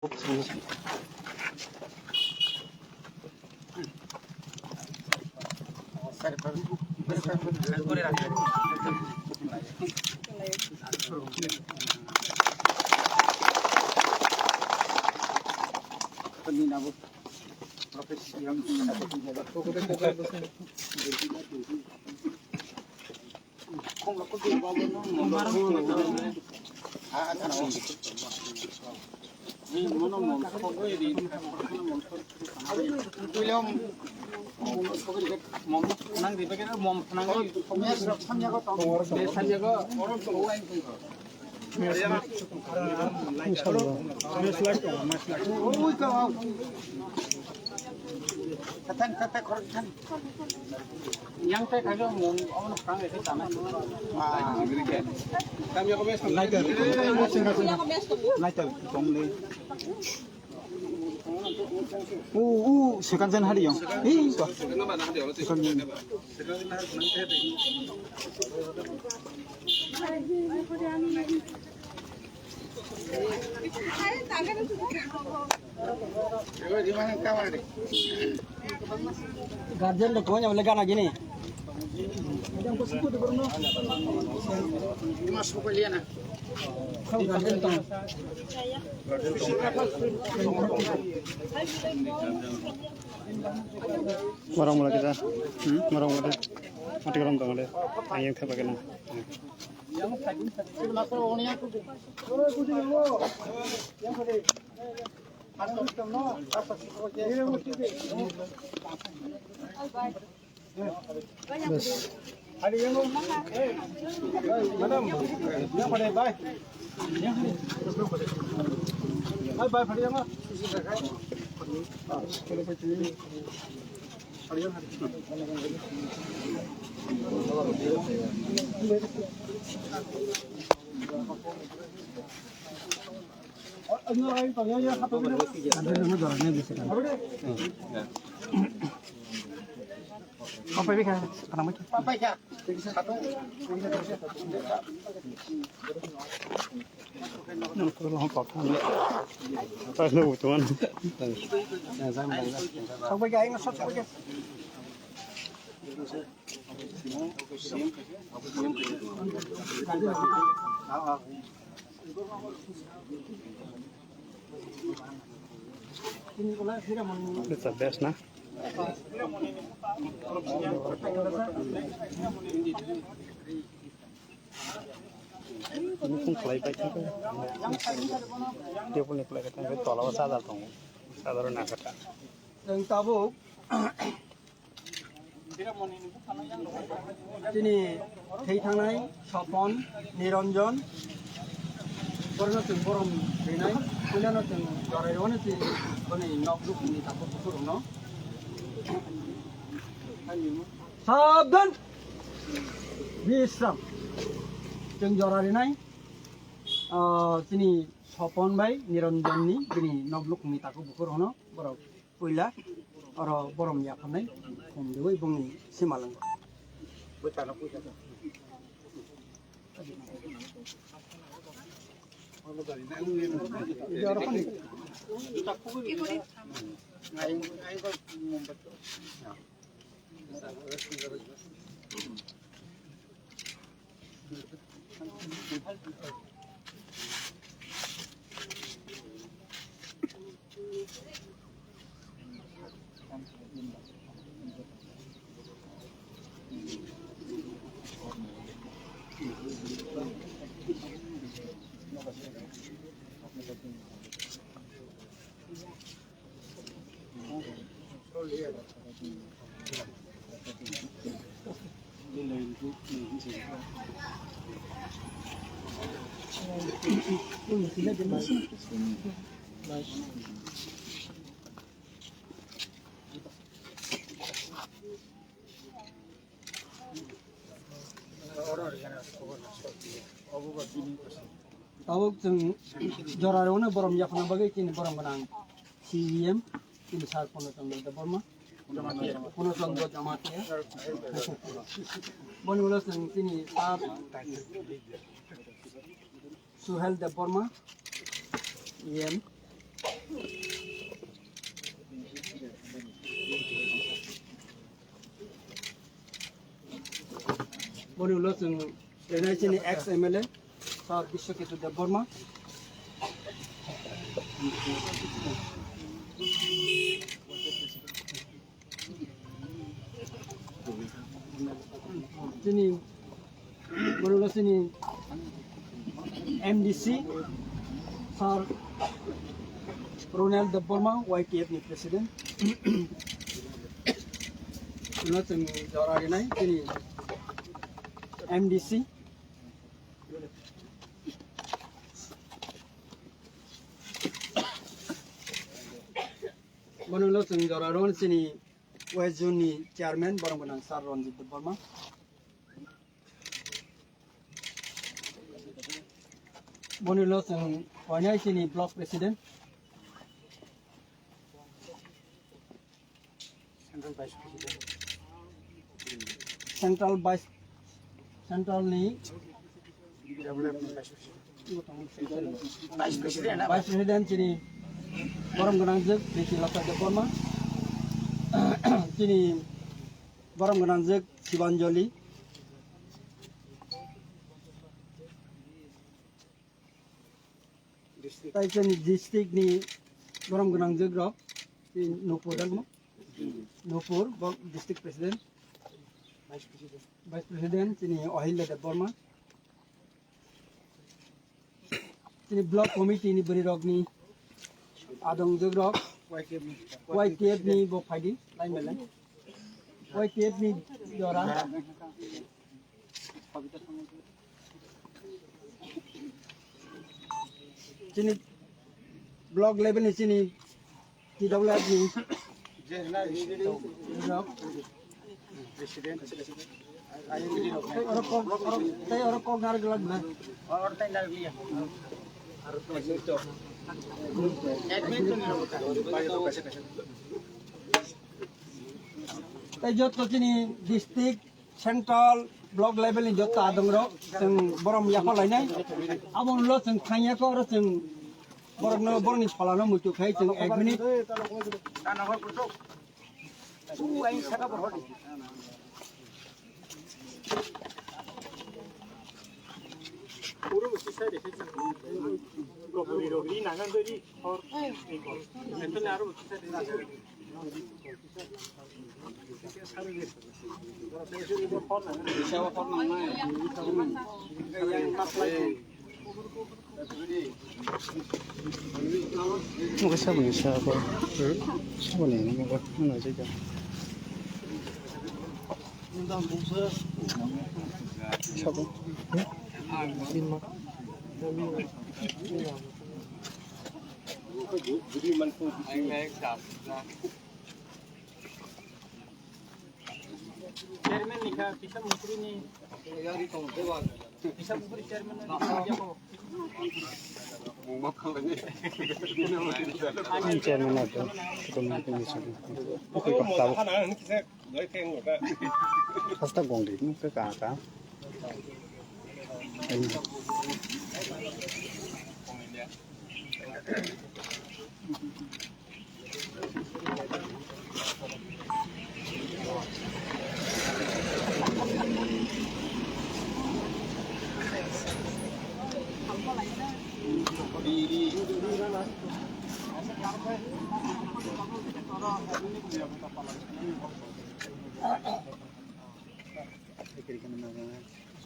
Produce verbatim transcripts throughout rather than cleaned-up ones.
Yang tei kaijo mung omono phang ese tana. Lighter. Lighter tongli. U u second gen hari yang. Hei to. Second gen. Guardian da konya wala gana gini. Guardian tong. Warang mula kita. Hmm? Warang mula. Mati warang tong le. Ayam khapa kena. Bas. It's the best, na? Ini pun kelai baik itu. Dia pun kelai kata itu tolong sadar dong. Sadar nak kata. Yang tabuk Chini thei thangnai Sopon, Niranjan, borokno chwng borom rinai, puilano chwng jorai rwani chini boni nok nukhungni takhuk bukhuk rokno. Sabdan! Bisram! Chwng jora rinai, ah, chini Sopon bai Niranjanni bini nok nukhungni takhuk bukhuk rokno borok. Puila oro borom yapharnai khum deui bongni simalang. Tabuk chwng jora rwno borom yaphana bagwi chini borom gwnang C E M chini sir Purno Chandra Debbarma. Purno Chandra Jamatia. Boni ulo chwng chini sir Suhel Debbarma, E M, Boni ulo chwng renai chini ex M L A, Sir Biswaketu Debbarma. Chini, boni ulo chini M D C, Sir Ronald Debbarma, Y T F ni President. Ulo chwng jora rinai chini M D C. Boni ulo chwng jora rw chini West Zone ni Chairman, borom gwnang Sir Ranjit Debbarma. Boni ulo chwng koinai chini Block President. Central Vice President. Central Vice, Central ni Vice President. Vice President chini borom gwnang jwk Rishi Lata Debbarma. Chini borom gwnang jwk Shibanjali. Tai chini district ni borom gwnang jwk rok, chini Nupur dagmo. Nupur, bo district president. Vice president. Vice president, chini Ohilya Debbarma. Chini block committee ni bwrwi rok ni adong jwk rok. Y T F ni. Y T F ni bo phaidi, line by line. Y T F ni jora. Chini block level ni chini T W F ni. Tei oro kok, oro, tei oro kok narwk glak na. Tei jotto chini district, central, block level ni jotto adongrok chwng borom yapha lainai. Abo ulo chwng thangya khe oro chwng borokno, borokni pholano muitu khai chwng ek minute. Oke, saboni sabo. Saboni, oke, mana jaga. Sabo. Sima. Chairman ni kha, kisa mukri ni. Kisa mukri chairman ni kha, ya ko. Chairman na to. Hasta gong de, ka ka.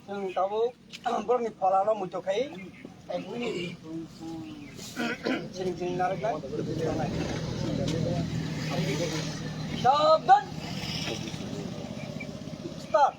Chwng tabuk borokni pholano muitu khai siring siring narwknai. Sabdan. Start.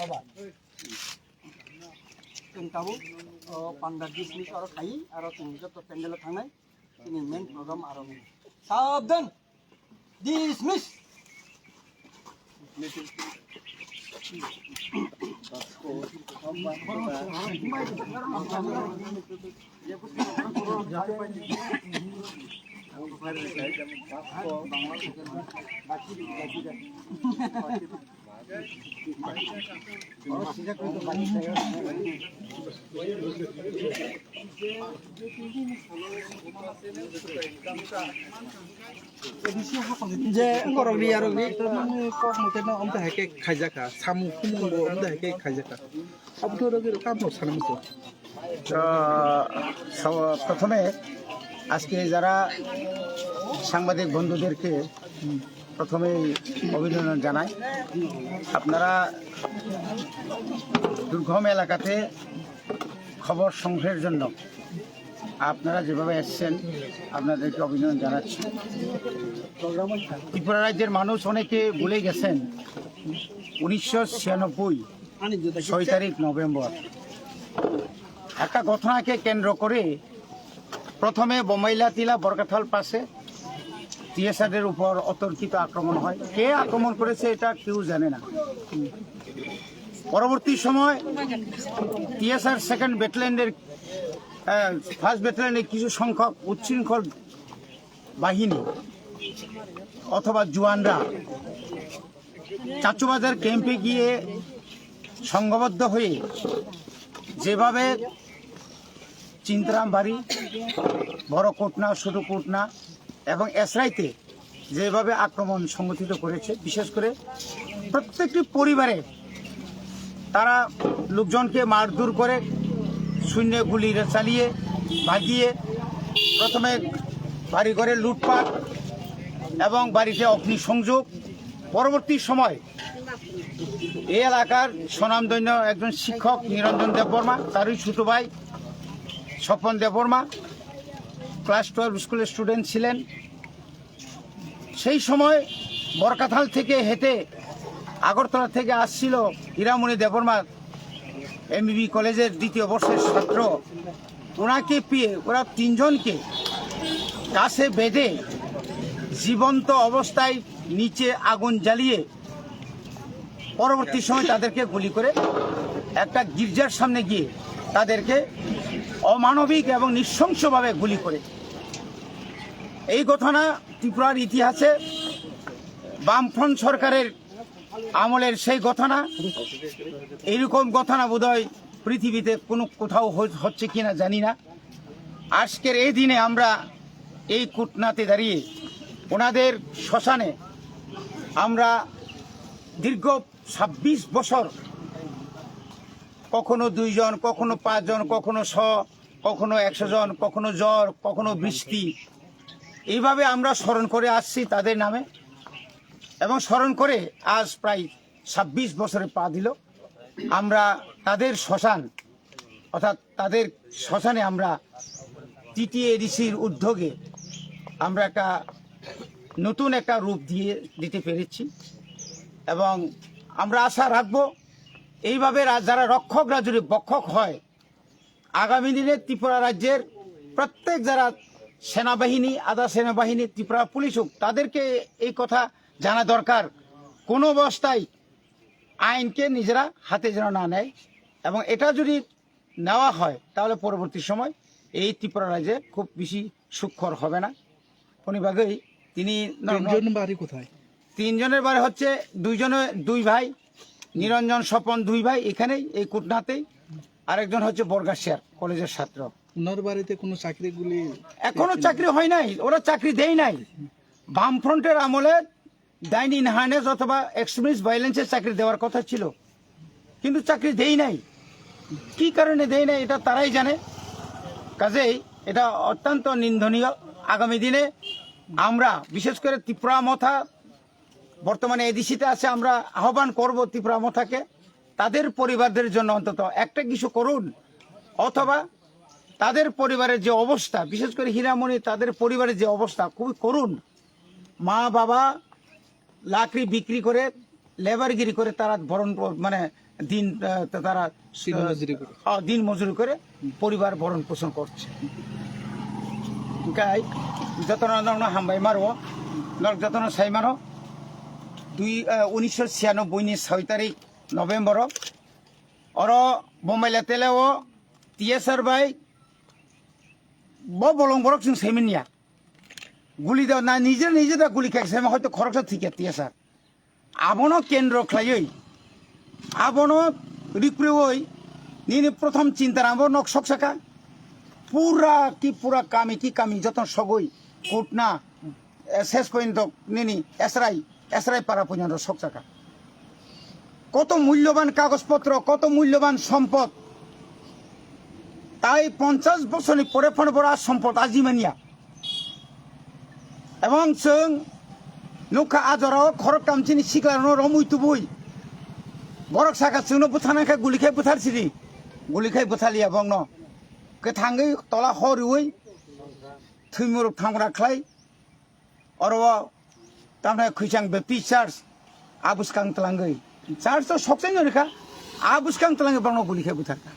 Oba. Chwng tabuk, o, panda bis ni oro khai, aro chwng joto pandal o thangnai. Ini main program arong. Sabdan. Dismiss. Je borok ni yarok ni kok mate no amta hai khe khaijak kha, samung khumung bo amta hai khe khaijak kha. Abo to rogwi rok kamo sana muchung. তো, সব-, প্রথমে আজকে যারা সাংবাদিক বন্ধুদেরকে প্রথমেই অভিনন্দন জানাই। আপনারা দুর্গম এলাকাতে খবর সংগ্রহের জন্য আপনারা যেভাবে এসছেন, আপনাদেরকে অভিনন্দন জানাচ্ছি। ত্রিপুরা রাজ্যের মানুষ অনেকে ভুলে গেছেন উনিশশো ছিয়ানব্বই ছয় তারিখ নভেম্বর একটা ঘটনাকে কেন্দ্র করে প্রথমে বোমাইলা তিলা বরকাথাল পাশে টিএসআর এর উপর অতর্কিত আক্রমণ হয়। কে আক্রমণ করেছে এটা কেউ জানে না। পরবর্তী সময় টিএসআর সেকেন্ড ব্যাটালিয়নের, আহ, ফার্স্ট ব্যাটালিয়নের কিছু সংখ্যক উচ্ছৃঙ্খল বাহিনী অথবা জওয়ানরা চাচুবাজার ক্যাম্পে গিয়ে সংঘবদ্ধ হয়ে যেভাবে চিন্তারাম বাড়ি, বড় কোটনা, ছোট কোটনা এবং এসরাইতে যেভাবে আক্রমণ সংগঠিত করেছে, বিশেষ করে প্রত্যেকটি পরিবারে তারা লোকজনকে মারধর করে, শূন্য গুলি চালিয়ে ভাগিয়ে প্রথমে বাড়িঘরে লুটপাট এবং বাড়িতে অগ্নিসংযোগ। পরবর্তী সময় এই এলাকার স্বনামধন্য একজন শিক্ষক নিরঞ্জন দেববর্মা, তারই ছোট ভাই স্বপন দেববর্মা ক্লাস টুয়েলভ স্কুলের স্টুডেন্ট ছিলেন। সেই সময় বরকাথাল থেকে হেঁটে আগরতলা থেকে আসছিল হীরামণি দেববর্মা এমবিবি কলেজের দ্বিতীয় বর্ষের ছাত্র। ওনাকে পেয়ে ওরা তিনজনকে গাছে বেঁধে জীবন্ত অবস্থায় নিচে আগুন জ্বালিয়ে পরবর্তী সময় তাদেরকে গুলি করে একটা গির্জার সামনে গিয়ে তাদেরকে অমানবিক এবং নৃশংসভাবে গুলি করে। এই ঘটনা ত্রিপুরার ইতিহাসে বামফ্রন্ট সরকারের আমলের সেই ঘটনা, এইরকম ঘটনা বোধহয় পৃথিবীতে কোনো কোথাও হই-, হচ্ছে কিনা জানি না। আজকের এই দিনে আমরা এই কুটনাতে দাঁড়িয়ে ওনাদের শ্মশানে আমরা দীর্ঘ ছাব্বিশ বছর কখনো দুইজন, কখনো পাঁচজন, কখনো শ, কখনো একশো জন, কখনো ঝড়, কখনো বৃষ্টি, এইভাবে আমরা স্মরণ করে আসছি তাদের নামে। এবং স্মরণ করে আজ প্রায় ছাব্বিশ বছরে পা দিল। আমরা তাদের শ্মশান, অর্থাৎ তাদের শ্মশানে আমরা টিটিএডিসির উদ্যোগে আমরা একটা নতুন একটা রূপ দিয়ে দিতে পেরেছি। এবং আমরা আশা রাখবো এইভাবে রা-, যারা রক্ষকরা যদি ভক্ষক হয়, আগামী দিনে ত্রিপুরা রাজ্যের প্রত্যেক যারা সেনাবাহিনী, আধা সেনাবাহিনী, ত্রিপুরা পুলিশ হোক, তাদেরকে এই কথা জানা দরকার, কোনো অবস্থায় আইনকে নিজেরা হাতে যেন না নেয়। এবং এটা যদি নেওয়া হয়, তাহলে পরবর্তী সময় এই ত্রিপুরা রাজ্যে খুব বেশি সুখকর হবে না। উনি বাগেই তিনি ন-, ন-, তিনজন বাড়ি কোথায়? তিনজনের বাড়ি হচ্ছে দুইজনে দুই ভাই, নিরঞ্জন স্বপন দুই ভাই এখানেই, এই কুটনাতেই। আরেকজন হচ্ছে বর্গাসিয়ার কলেজের ছাত্র। ওনার বাড়িতে কোনো চাকরিগুলি এখনো চাকরি হয় নাই, ওরা চাকরি দেয় নাই। বামফ্রন্টের আমলে ডাইন ইন হার্নেস অথবা এক্সট্রিমিস্ট ভায়োলেন্সের চাকরি দেওয়ার কথা ছিল, কিন্তু চাকরি দেই নাই। কি কারণে দেই নাই, এটা তারাই জানে। কাজেই এটা অত্যন্ত নিন্দনীয়। আগামী দিনে আমরা, বিশেষ করে ত্রিপুরা মথা বর্তমানে এডিসিতে আছে, আমরা আহ্বান করব ত্রিপুরা মথাকে তাদের পরিবারদের জন্য অন্তত একটা কিছু করুন, অথবা তাদের পরিবারের যে অবস্থা, বিশেষ করে হীরামণি, তাদের পরিবারের যে অবস্থা খুবই করুণ। মা বাবা লাকড়ি বিক্রি করে, লেবারগিরি করে তারা ভরণ পো-, মানে দিন, আহ, তা-, তারা, দিন মজুরি করে। আহ, দিন মজুরি করে পরিবার ভরণ পোষণ করছে। তো Kai, jotono nokno hambai maro, nok jotono sai maro. Dui, eh, unisho siyanoboi ni soi tarik November o. Oro Bombay Latela o T S R bai bo bolong borok chwng saiman ya. Guli da na nije nije da guli khe sema hoito khoroksa thikya T S R. Abono kendro khlaiwi, abono rikrewi nini prothom chinta rangbo nok sok saka. Pura ki pura kami ki kami joto sogwi kutna, eh, ses pointo nini esrai, esrai para punyano sok saka. Koto mulloban kagoj potro, koto mulloban sompot. Tai ponchas bosorni pore phano bora sompot ajimania. Ebong chwng nukha a jorao khoroktham chini siklarokno romwi tubui. Borok saka chwngno bwtharnai khe guli khai bwthar sidi. Guli khai bwthaliya bongno. Kwthangwi tola horiwi thwimurok thangra khlai. Oro o tamni khwichang Baptist Church a bwskang twlangwi. Church to sokchai no rikha. A bwskang twlangwi borokno guli khai bwtharkha.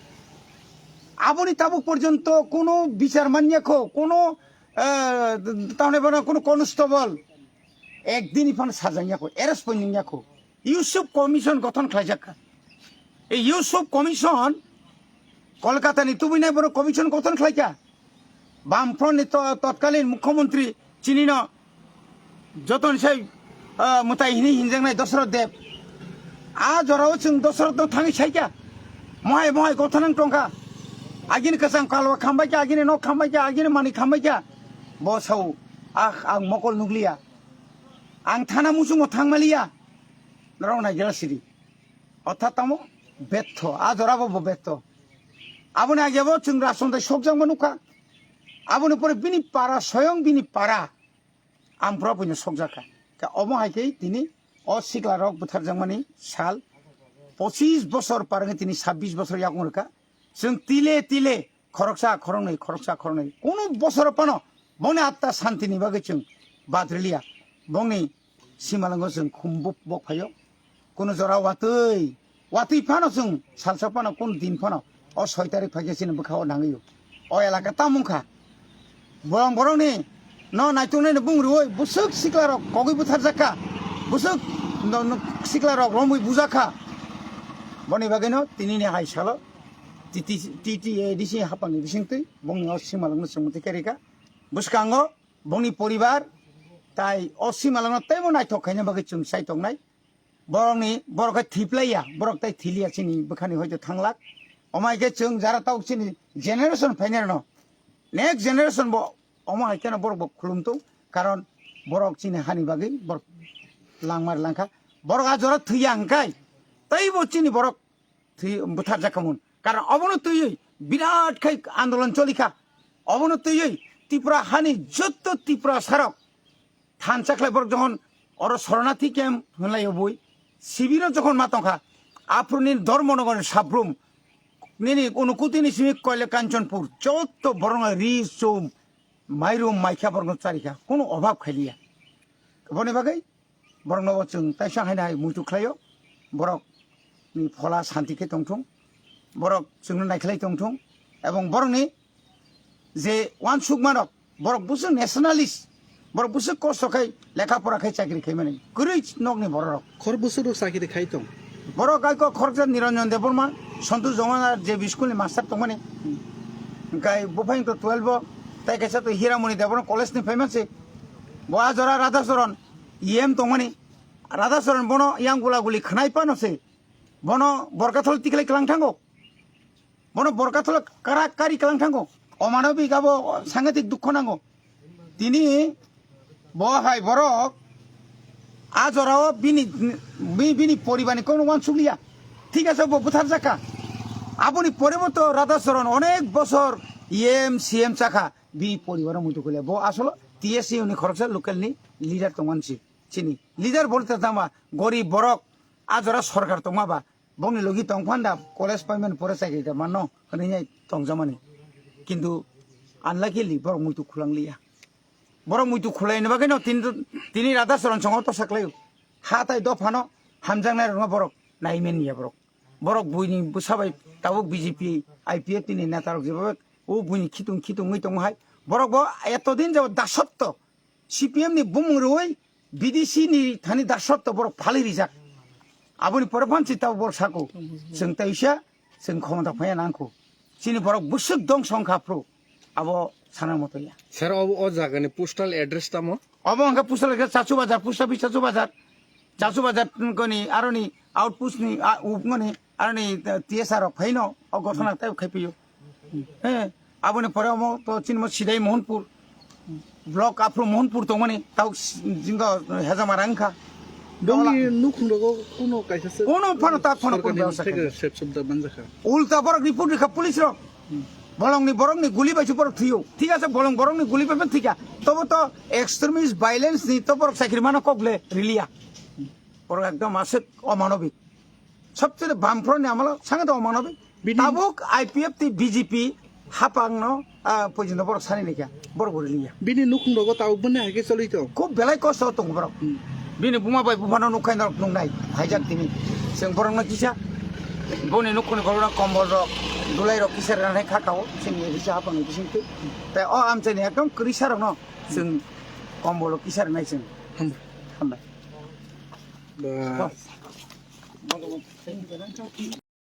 Aboni tabuk porjonto kono bichar manya kho, kono eh, tamni bono kono constable ekdin phano sajangya kho, arrest poiningya kho. Yusuf Commission gothon khlaijak kha. Ei Yusuf Commission Kolkata ni tubui nai bono commission gothon khlaikha. Bamfront ni to-, totkalin mukhyamantri chinino joton sai, ah, mwtai hini hinjaknai Dosrot Deb. A jorao chwng Dosrot no thangwi saikha. Mohai mohai gothanang tongkha. Agini kwchang kalwa khambaikha, agini nok khambaikha, agini mani khambaikha. Bo sao, ah, ang mokol nukliya. Ang thana muchungo thangmaliya. Norok naigela sidi. Orthat tamo betho, a jorabo bo betho. Aboni agebo chwng rajthantai sokjakma nukha. Aboni pore bini para, soyong bini para. Amphra buino sokjakha. Khe omo hai khe tini o siklarok butharjakmani sal pochis bosor par wngwi tini sabbish bosor yakung rwkha. Chwng tile tile khoroksa khoroknwi, khoroksa khoroknwi. Kunu bosoro phano bongni atta santini bagwi chwng badriliya. Bongni simalango chwng khum buk bok phaio. Kunu jora watwi, watwi phano chwng salsa phano kunu din phano o soi tarik phaikhe chini bwkha o nangwi o elaka tamung kha. Borong borongni no naituknai no bung rwui bwswk siklarok kogwi butharjak kha, bwswk no, no, siklarok romwi bujak kha. Boni bagwino tinini hai salo T T, T T A D C hapangni bisingtwi bongni o simalokno chwng mwtwi khe rikha. Bwskango bongni poribar tai o simalokno teibo naithok khaina bagwi chwng chai tongnai. Borokni, borok khe thiplaiya, borok tai thiliya chini bwkhani hoito thanglak. Omai khe chwng jara tok chini generation phainai rwno, next generation bo omo hai kheno borok bo khulum tong, karon borok chini hani bagwi borok langmar langkha. Borok a jora thwiya hwnkhe teibo chini borok thwi butharjak kha mun. Karon obono twiwi birat khai andolon choli kha. Obono twiwi Tripura hani jotto Tripura sarok thansa khlai borok johon oro Soronarthi camp hwnlai obwi sibiro johon ma tongkha, aphuru nini Dharmanagar ni Sabrum, nini Unakoti ni simi Koile Kanchanpur, jotto borok no ri chum mairum maikha borok no charikha, kunu obhab khailiya. Boni bagwi borok no bo chwng taisa haino hai muitu khlaio, borok ni phola santi khe tongthung, borok chwngno naikhlai tongthung, ebong borok ni je uansukmarok, borok bwswk nationalist, borok bwswk kosto khai lekha pora khai chakri khaimani kwrwi nokni bororok. Khor bwswk rok chakri khai tong? Borok aiko khoroksa Niranjan Debbarma, Santosh Jamandar je school ni master tongmani, hwnkhe buphang to twelve o, tai kaisa to Hiramani Debbarma college ni phaimansi, bo a jora Radhacharan E M tongmani, Radhacharan bono yang gula guli khwnai phano se, bono Borkathol tiklai klang thango. Bono Borkathol kara kari klang thango. Omano bigabo sangatik dukho nango. Tini bo hai borok a jorao bini, bi-, bini poribarni kokno uansukliya. Thik ase bo butharjakha. Aboni pore bo to Radhacharan onek bosor E M C M chakha. Bini poribaro muitu khulia. Bo asolo T S U ni khoroksa local ni leader tongmani si. Chini leader bolte tama gorib borok a jora sorkar tongma ba. Bongni logi tong phanda college paiman pore chakri da mano hwnwi tongjakmani. Kintu unluckily borok muitu khulanglia. Borok muitu khulaini bagwino tini, tini Radhacharan chongo tosa khlaio. Ha tai dophano hamjaknai rokno borok naimanliya borok. Borok buini bwsa bai tabuk B J P, I P F T ni neta rok jeba o buini khitung khitung wngwi tongo hai. Borok bo etodin jabo dasotto, C P M ni bumung rwui B D C ni thani dasotto borok phalwi rijak. Aboni pore phan chita borok sako, chwng teisa, chwng khomota phaiya nangkho. Chini borok bwswk dong songkha phru, abo sana moto ya. Sir, obo o jagani postal address tamo? Obo hwnkhe postal address Chachu Bazar, post office Chachu Bazar. Chachu Bazar koni aroni outpost ni, a, uk ngoni aroni, eh, T S R rok phaino o gothonak tei khai pio. He, aboni pore omo to chinimo sidai Mohanpur. Block aphru Mohanpur tongmani, tau s-, jingo hejamara wngkha. Bongni nukhung rogo kuno kaisa se Kuno phano tak phano sorkarni kuno theke sep subda manjakha. Ulta borok report rikha police rok. Bolongni borokni guli bai se borok thwiyo. Thik ase, bolong borokni guli bai phano thwikha. Tobo to extremist violence ni to borok chakri mano kok le riliya. Borok ekdom aswk omanobik. Sobcheye bamfront ni amalo sange to omanobik. Bini Tabuk I P F tei B J P hapang no, ah, poijon borok sani ni kya, borok bo riliya. Bini nukhung rogo tabuk bini hai khe choli to. Khub belai kosto tongo borok. Hmm. Bini buma bai bupha no nukha norok nungnai, haijak tini. Chwng borok no kisa, boni nukhung ni borok no kombol rok, dulai rok kisa rwnai kha kao, chwng ni kisa hapang ni bising twi. Tei o amchai ni ekdom kwrwi sa rok no, chwng kombol rok kisa rwnai chwng. Hmm. Hambai. Ba-